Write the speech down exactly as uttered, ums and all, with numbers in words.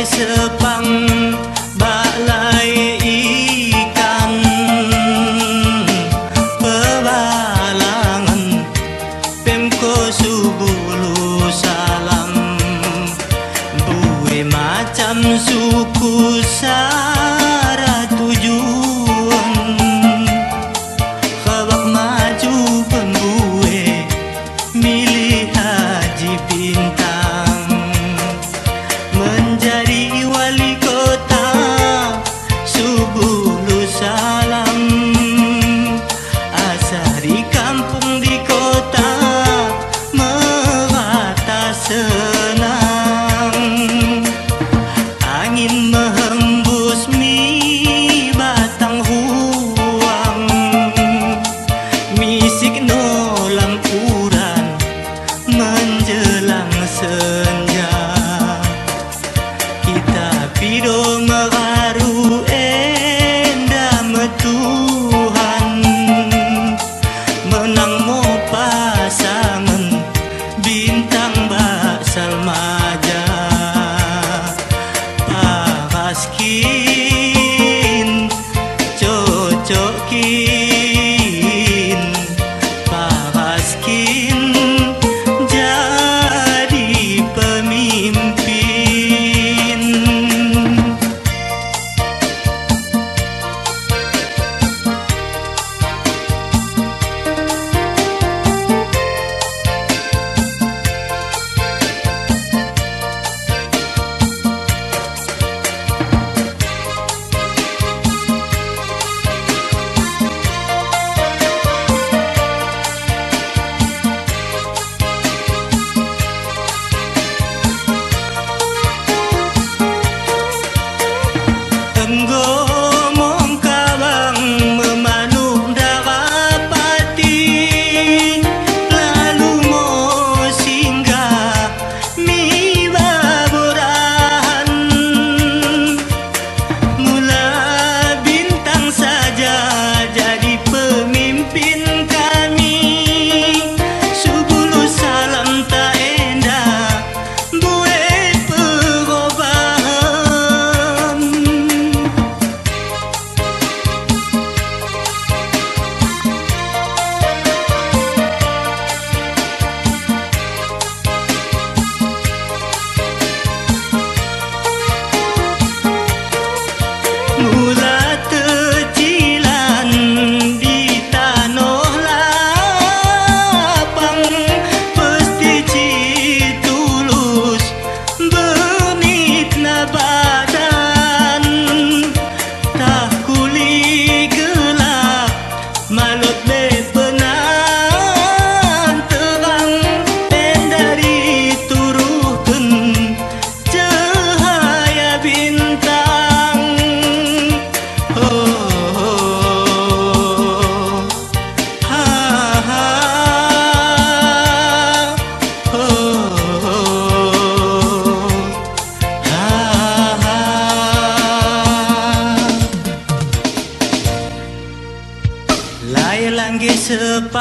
seupang bak laé ikan peubalangan. Pemko subulu salam, bué macam suku sara tujuan. Khabak maju pembué milih Haji Bintang menjadi wali kota. Subulu salam, asa di kampung di kota merata senang. Angin meuhembus mi batang ruang, misik no lam uran menjelang senja. Kita pido meuraru enda meutuhan, meunang mo pasangan bintang bak salmaja. Paras kin, cocok kin, paras kin jadi pemimpin. Enggomong kabang meumanok dara pati, lalu mo singgah miba burahan. Mula bintang saja jadi pemimpin kami, subulu salam ta enda buet perubahan. Mula teucilan di tanoh lapang, peusti cit tulus beunit na badan. Tah kuli geulap, malot bèk peunan teurang, enda ri turoh kheun cahya bintang. Ho, ho, ha, ha, ho, ho, ha, ha. Laé langgée seupah